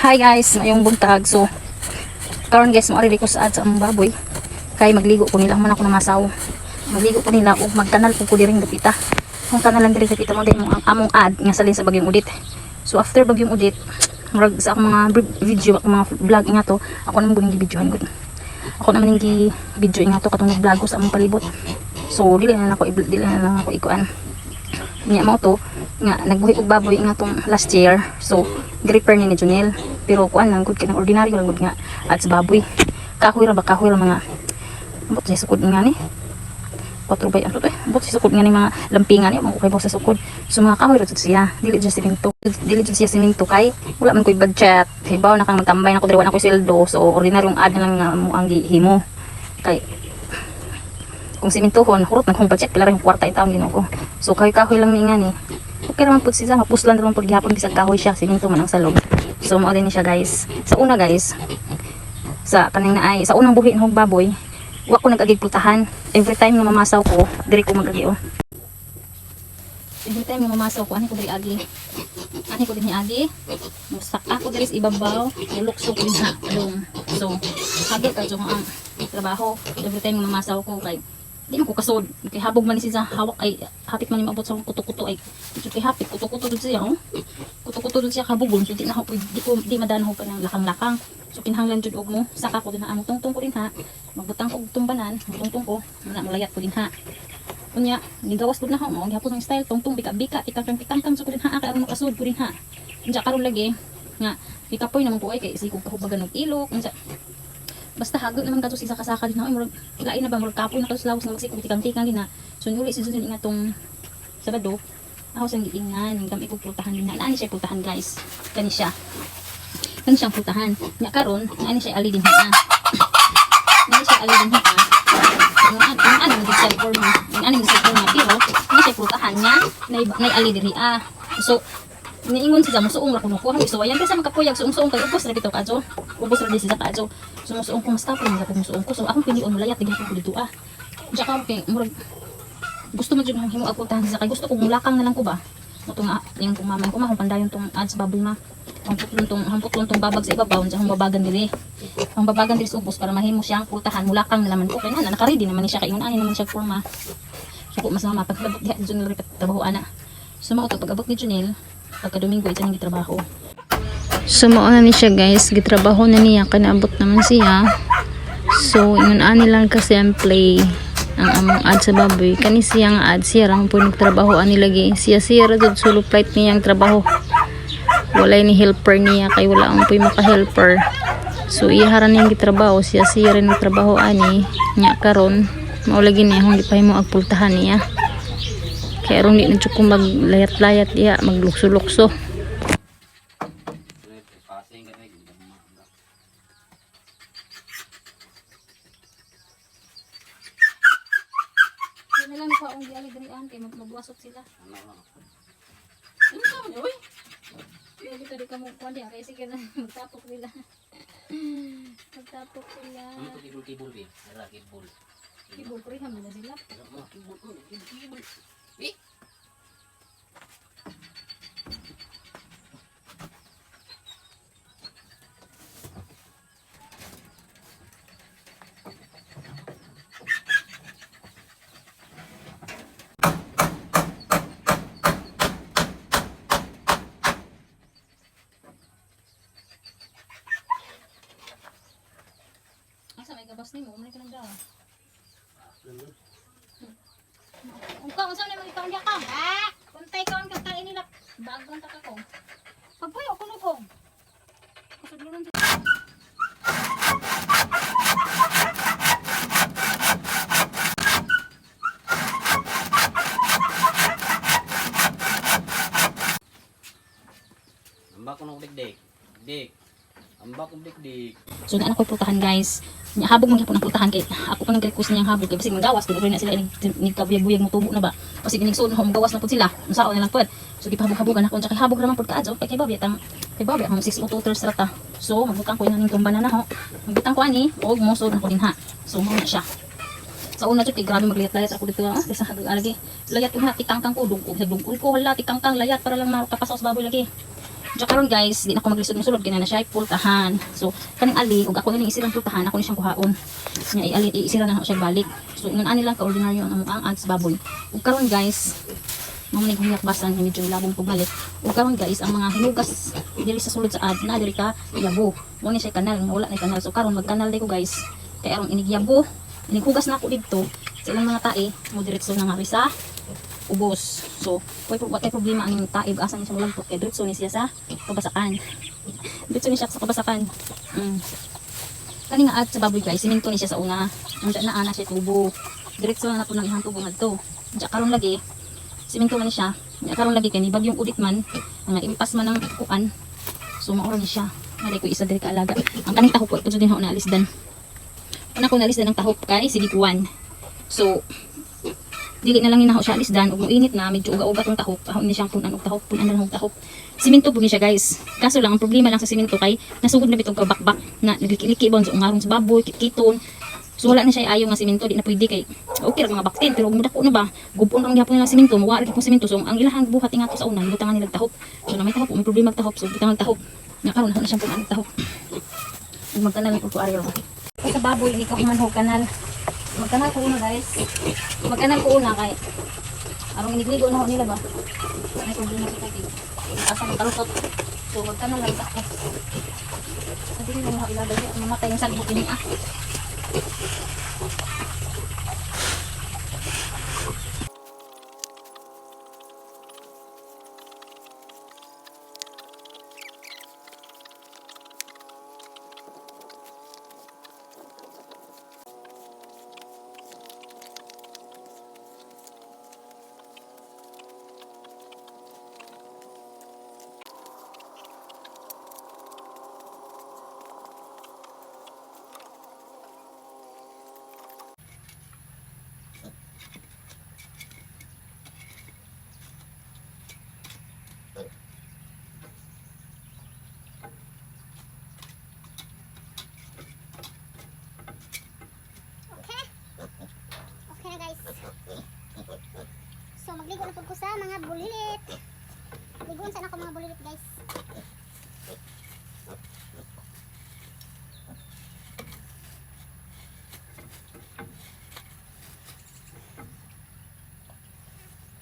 Hi guys, mayong buntag. So, karon guys, mo ko sa ad sa among baboy. Kay magligo ko nila man ako namasaw. Magligo ko nila ug magkanal ko ko diring dapita. Kung kanalan diri dapita mo din ang among ad nga salin sa Bagyong Udit. So after Bagyong Udit, murag sa akong mga video, akong mga vlog nga to, ako naman guning gibidyohan gud. Ako naman ning gi-video nga to katong nag-vlog ko sa among palibot. So dili na lang ako ikuan niya mo to nga nagbuhi og baboy nga tong last year. So gripper ni Junel, pero kuan lang gud, kanang ordinaryo lang gud nga at sa baboy, kahoy ra ba, kahoy ra, mga ambot sa sukod nga ni 4 by ano to eh, ambot sa sukod nga ni mga lampingan ni mo kay sa sukod. So mga kahoy ra jud siya, dili jud simento, dili jud siya simento kay wala man koy budget. Hibaw na kang magtambay na ko diri, wala na koy sweldo. So ordinaryong ad na lang nga mo ang gihimo kay kung simintuhon, hurot na kong budget, pila ra yung kwarta in taon, Ginoo ko. So kahoy-kahoy lang ni nga ni. Okay raman pud siya, mapuslan raman pud gihapon bisag kahoy siya, siminto man ang salog. So mao din ni siya, guys. Sa una guys, sa kaning naay, sa unang buhi ng baboy, wa ko nag-agig pultahan. Every time nga mamasaw ko, diri ko mag-agi oh. Every time nga mamasaw ko, ani ko diri agi. Ani ko din agi. Musak ako diri sa ibabaw, mulukso ko din ha. Along. So, hagit ka ang trabaho. Every time nga mamasaw ko kay di man ko kasod kay habog man ni siya, hawak ay hapit man ni maabot sa akong kuto-kuto ay jud kay hapit kuto-kuto jud siya oh, kuto-kuto jud siya kabugon. So di na ako di ko di madan ko kanang lakang-lakang. So kinahanglan jud og mo saka ko din ha, tungtong ko din ha, magbutang ko og tumbanan, tungtong ko na, mulayat ko din ha. Unya gigawas pud na ako mao gihapon ang style tungtong, bika-bika, tikang-tikang so ko din ha kay aron makasud ko din ha. Unya karon lagi nga ikapoy naman ko ay kay sikog kahubagan og ilok. Unsa basta hagod naman kadto si saka-saka din na, murag lain na ba, murag kapoy na kadto sa lawas nga magsikog tikang-tikang din na. So nuli si Susan nga tong Sabado, ako sang giingan kami ko pultahan din na. Naani siya pultahan guys, kani siya, kani siyang pultahan nya. Karon naani siya ali din ha, naani siya ali din ha. Ang ano mo siya forma, ang ano mo siya forma, pero naani siya pultahan nga nay ali diri ah. So niingon siya musuong ra kuno ko, so ayan kasi makapuyag suong-suong kay ubos ra bitaw kadto, ubos ra di siya kadto. So musuong ko, mas tapos na ko musuong ko. So akong pilion mulayat gihapon ko dito ah. Diya ka kay murag gusto mo jud himo ako tahan sa kay gusto ko mulakang na lang ko ba mo nga yung kung mama ko ma kung pandayon tong ads baboy ma hampot tong babag sa ibabaw unsa akong babagan diri, ang babagan diri sa ubos para mahimo siyang pultahan. Mulakang na naman ko kay na naka-ready naman ni siya kay ingon ani naman siya forma. So mas mama pag abot diha ni Junel ri trabaho ana. So mao to, pag abot ni Junel pagka Domingo ito ning gitrabaho. So mao na ni siya guys, gitrabaho na niya kay naabot naman siya. So ingon ani lang kasi ang play ang among ad sa baboy. Kani siya nga ad, siya ra po nagtrabaho ani lagi. Siya siya ra jud, solo flight niyang trabaho. Walay ni helper niya kay wala ang po'y maka-helper. So iya ra niyang gitrabaho, siya siya rin nagtrabaho ani. Nya karon mao lagi niya akong gipahimo ang pultahan niya. Kaya aron di na jud ko maglayat-layat diha, maglukso-lukso. Yan na lang ko ang giali diri an kay magwasok sila. Ano ka man oy? Dito di ka mo kuan diha kay sige na magtapok sila. Magtapok sila. Ano to, kibul kibul bi? Ara kibul. Kibol ko rin na sila. Ano kibul kibul kibul. Bi. Asa may gabas nimo, umay ka nang daw. Ungka unsa na mga ikaw ka? Ah, untay kaon ka tayo nila. Bagong ta ka ko. Pagpuyo ko lubong. Kasudlonon. Ambak ko nang dikdik. Dik. Ambak ko dikdik. So na ko pultahan guys. Nya habog man gyapon ang pultahan kay ako pa nang request niyang habog kay bisig magawas tuloy na sila inig inig kabuyag-buyag mo tubo na ba. Kasi inig suod na gawas na pud sila. Unsaon na lang pud. So gipahabog-habogan ako unsa kay habog ra man pud kaadto kay babi tang kay babi ang 6 o 2 thirds ra ta. So magbutang ko ning tumba na ho. Magbutang ko ani og mosud na ko din ha. So mao na siya. Sa una jud kay grabe maglayat-layat ako dito ah. Kaysa lagi. Layat ko ha, tikangkang ko dungkog sa dungkol ko hala tikangkang layat para lang makapasaw sa baboy lagi. Tsaka karon guys, di na ako maglisod mosulod kay na siya pultahan. So kaning ali ug ako ning isirang pultahan, ako ni siyang kuhaon. Nya iali iisira na ako siya balik. So ingon ani lang ka ordinaryo ang among ang ads baboy. Ug karon guys, mao man huyak basan nga medyo labong pagbalik. Ug karon guys, ang mga hinugas diri sa sulod sa ad na diri ka yabo. Mo ni siya kanal nga wala na kanal. So karon magkanal day ko guys. Kay aron inig yabo, inig hugas na ako didto sa ilang mga tae, mo diretso na nga ri sa ubos. So, way problema ang tae ug asa ni siya molagpot kay diretso ni siya sa kabasakan. Diretso ni siya sa kabasakan. Kani nga ad sa baboy guys, simento ni siya sa una. Unsa na ana siya tubo. Diretso na nato ng ihang tubo ngadto. Unsa karon lagi simento man ni siya. Nya karon lagi kay ni bagyong udit man, nga impas man ang kuan. So maura ni siya. Malay ko isa diri ka alaga. Ang kaning tahop ko ito din ako naalisdan. Una ko naalisdan ang tahop kay sige kuan. So dili na lang ginaho siya alisdan ug moinit na medyo uga-uga tong tahop. Ako ni siyang punan og tahop, punan na lang og tahop. Simento pud ni siya guys. Kaso lang ang problema lang sa simento kay nasugod na bitong kabakbak na nagliki-liki ba sa ungarong sa baboy, kitkiton. So wala na siya ayaw nga simento, di na pwede kay okay ra mga baktin pero mudako na ba? Gubon ra gihapon nila simento, mawa ra gyud simento. So ang ilahang buhat ingato sa una, gibutangan nila tahop. So na may tahop, may problema og tahop, so butangan tahop. Nga karon na siyang punan og tahop. Ug magkanal ko ariyo. Sa baboy ni ka human og kanal. Magkanal ko una guys. Magkanal ko una kay arong inigligo na ho nila ba. May problema sa tubig. Asa magkalusot. So magkanal lang ako. Sa dili lang ako ilagay, mamatay yung sagbot ini ah. Okay. Okay na guys. So magligo na pud ko sa mga bulilit. Ligoon sa ako mga bulilit guys.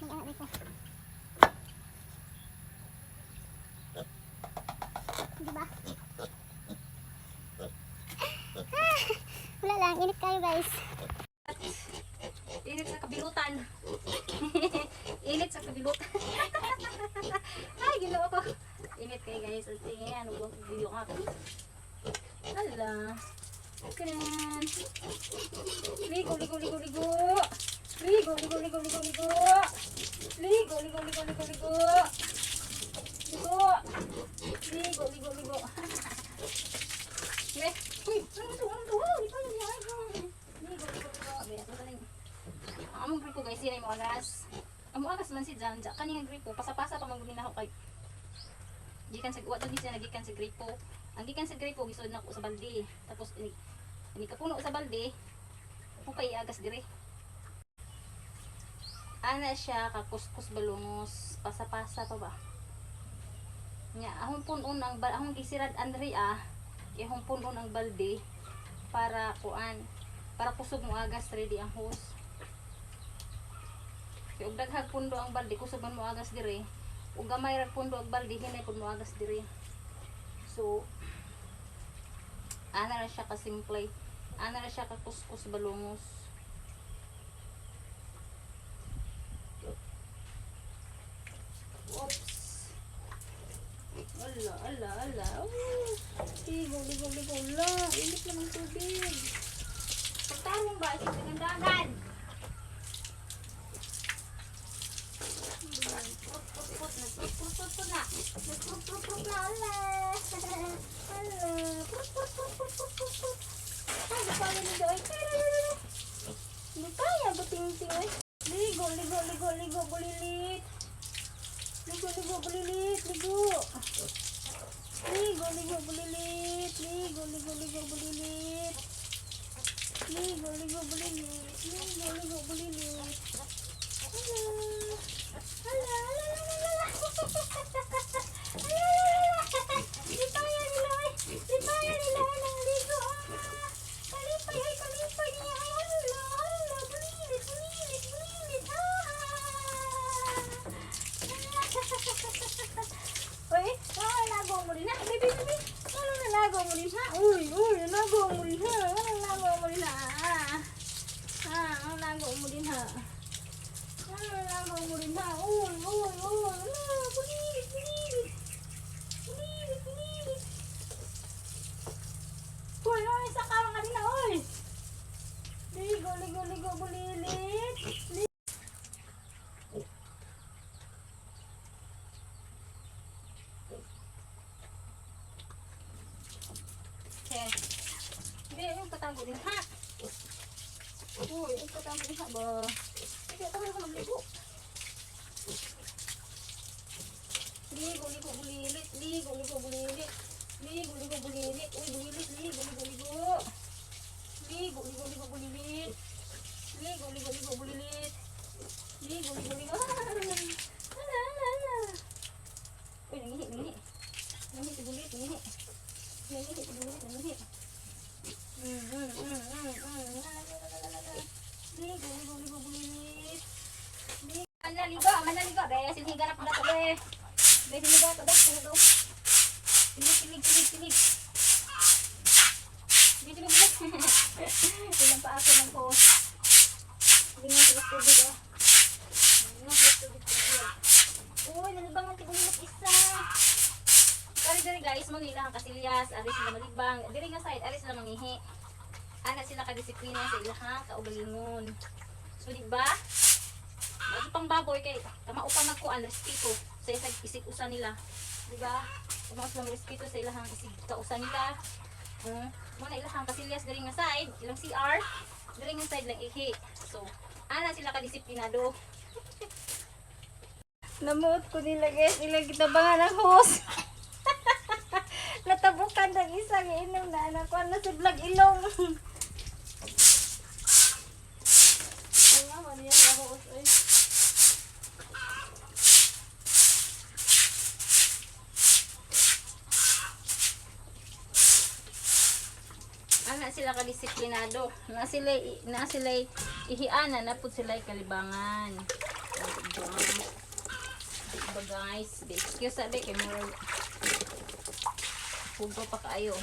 May anak dito. Di ba? Ah, wala lang, init kayo guys. Init sa kabilutan. Init sa kabilutan. Ay, ginoo ko. Init kayo guys. Ang tingin, ano ba video ka ako? Ala. Kanan. Ligo, ligo, ligo, ligo. Ligo, ligo, ligo, ligo, ligo. Ligo, ligo, ligo, ligo, ligo. Ligo. Ligo, ligo, ligo. Eh, uy, ano to? Ano to? Uy, ay, ay, ay. Ligo, ligo, ligo. Abi, ako taling. Ang among gripo guys, sila mo agas. Amo agas man si Jan, Jan kani nga gripo pasapasa pa man gud nako kay gikan sa wa jud ni siya nagikan sa gripo. Ang gikan sa gripo gisud nako sa balde. Tapos ini ini kapuno sa balde, ako kay agas dire. Ana siya kakuskus balungos, pasapasa pa ba? Nya ahong punon ang ahong gisirad Andre ah, kay ahong punon ang balde para kuan, para kusog mo agas ready ang hose. Kay og daghag pundo ang balde kusog man mo agas dire. Ug gamay ra pundo ang balde hinay pud mo agas dire. So ana ra siya ka simple. Ana ra siya ka kuskus balungos. Oops. Ala, ala, ala. Oh, ligo, ligo, ligo. Ala, init naman tubig. Pagtarong ba? Isip dagan. Prut, prut, prut. Nagprut, prut, prut, prut na. Nagprut, prut, prut na. Ala. Ala. Prut, prut, prut, prut, prut, prut, prut. Ay, di kaya ni Joy. Hindi kaya, buting-ting. Ay. Ligo, ligo, ligo, ligo, bulilit. Ligo, ligo, bulilit, ligo. Ligo, ligo, bulilit. Ligo, ligo, ligo, bulilit. Ligo, ligo, bulilit. Ligo, ligo, bulilit. Ala. Ala, ala, ala, ala, ala. Ala, ala, mo din ha. Uy, uy, nago mo din ha. Anong nago mo din ha? Ha, anong nago mo din ha? Anong nago mo din ha? Uy, uy, uy. Ala, bulilit, bulilit. Bulilit, bulilit. Uy, uy, sa kama kanina, uy. Ligo, ligo, ligo, bulilit. Okay. Hindi, yung patago din ha. Uy, yung patago din ha ba? Hindi, tayo ka magligo. Ligo, ligo, bulilit. Ligo, ligo, bulilit. Ligo, ligo, bulilit. Uy, bulilit, ligo, ligo, ligo. Ligo, ligo, ligo, bulilit. Ligo, ligo, ligo, bulilit. Ligo, ligo, ligo. Ala, ala, ala. Uy, nangihi, nangihi. Nangihi si bulit, nangihi. Nangihi si bulit, nangihi. La, la, la, la. Ligo, ligo, ligo, bulilit. Ligo. Manaligo, manaligo. Be, silhiga na pala to, be. Be, silhiga to, be. Silhiga. Silig, silig, silig, silig. Silig, silig, silig. Ilang pa ako ng post. Lingon sila tubig, oh. Lingon sila tubig, tubig. Uy, nalibang ang tigulimot isa. Kari diri guys, mo nila ang kasilyas, ari sila malibang. Diri nga side, ari sila mangihi. Ana sila kadisiplina sa ilahang kaugalingon. So di ba? Bago pang baboy kay kamao pa magkuan respeto sa isag isig usa nila. Di ba? Kamao sila respeto sa ilahang isig kausa nila. Mo na ilahang kasilyas diri nga side, ilang CR, diri nga side lang ihi. So, ana sila kadisiplinado. Namuot ko nila guys, ilang gitabangan ang hose. Natabukan ng isang inom na anak ko na si vlog ilong. Ay nga, mali yan, nahuos ay. Ana sila kadisiplinado. Na sila ihiana na pud sila kalibangan. O, diba? Diba guys? Di excuse sabi kay murag hugo pa kaayo.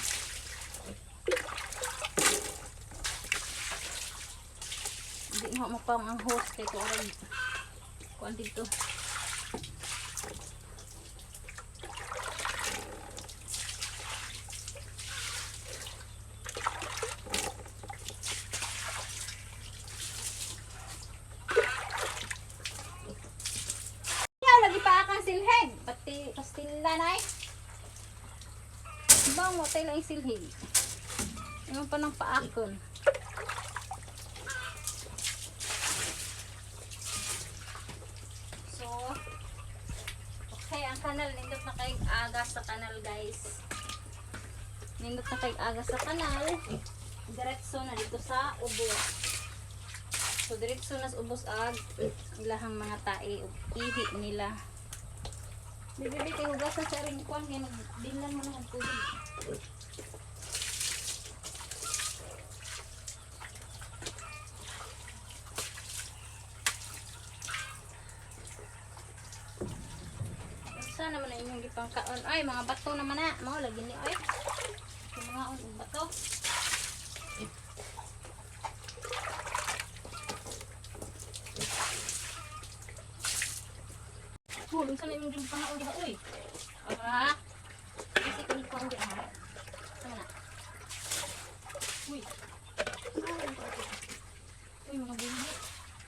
Hindi mo mapang ang host kay ko oray. Kuan dito. Yaw lagi pa akang silhig. Pati pastila nay. Bang mo tayo lang yung silhig. Ano pa ng paakon? So, okay, ang kanal, nindot na kay aga sa kanal, guys. Nindot na kay aga sa kanal. Diretso na dito sa ubos. So, diretso na sa ubos ag ilahang mga tae ug ihi nila. Bibi, kay hugasan sa ring kuan kay magbilan mo na og tubig. Unsa naman ang inyong gipangkaon? Ay, mga bato naman na. Mao lagi ni ay. Yung mga on og bato. Hoy, unsa na inyong gipangkaon diha oy? Ah. Kasi kung kuan diha. Sama na. Uy. Uy, mga buhi.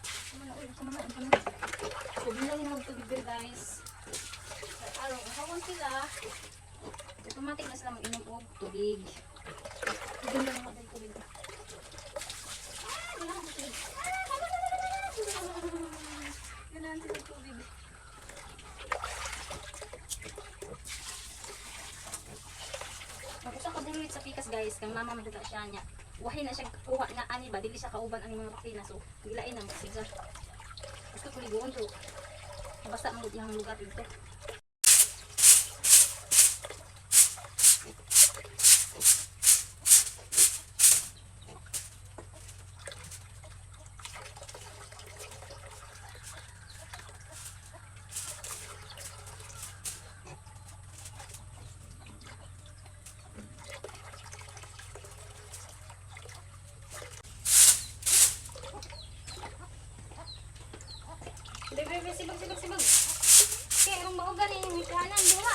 Sama na, uy, sama na, sama na. So, bilang na tubig diri, guys. Araw, hawan sila. Automatic na sila mag-inom og tubig. Tubig lang ako tubig. Ah, wala akong tubig. Ah, wala, wala, wala, wala. Ganahan sila og tubig. Mag-usa ka bulit sa pikas guys, kang mama magdala siya niya. Wahin na siya kuha na ani ba, dili siya kauban ang mga bakina. So, gilain na magsiga. Gusto ko ligoon so basta ang iyang lugar dito. Bebe, bebe, sibag, sibag, sibag. Kaya, anong maugan yung higdanan, diha.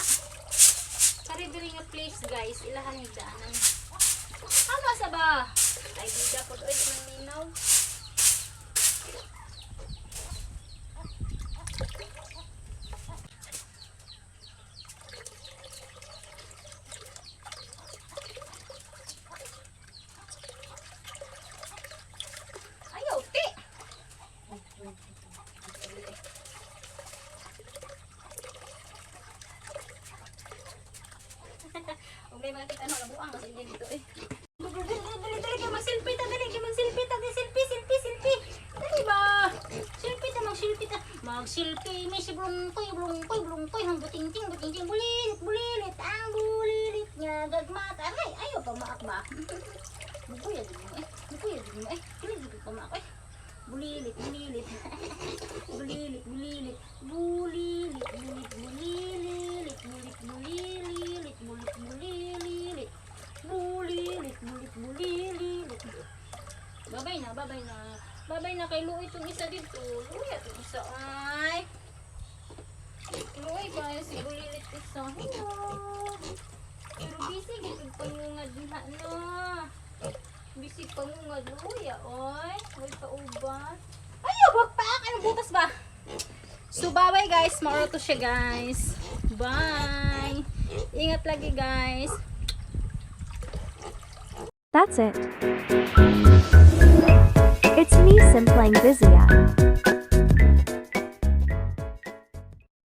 Kari diri nga place, guys. Ilahan higdanan. Tama sa ba? Ay, di dapat. Oy, di man minaw. Ayaw, ti! Huwag na yung mga kita no, nabuang kasi hindi dito eh. Dali, dali, dali, kay mag-selfie ta, dali, kay mag-selfie ta, dali, selfie, selfie, selfie. Dali ba? Selfie ta, mag-selfie ta. Mag-selfie, may si blungkoy, blungkoy, blungkoy, hang butingting, butingting, bulilit, bulilit, ang bulilit niya, gagmat. Aray, ayaw pa maakba. Bukuya din mo eh, bukuya din mo eh, dali, dali pa maak eh. Bulilit, bulilit. Bulilit, bulilit. Bulilit, bulit, bulilit, bulit, bulilit, bulit, bulilit. Bulilit, bulit, bulilit. Babay na, babay na. Babay na kay Luoy itong isa dito. Luoy itong isa ay. Luoy ba si bulilit isa? Hello. Pero busy gid pangungad diha na. Busy pangungad luya oy. Way pauban. Ayaw, wag pa. Anong butas ba? So, bye-bye guys. Mauro to siya guys. Bye. Ingat lagi guys. That's it. It's me Simplang Vizia.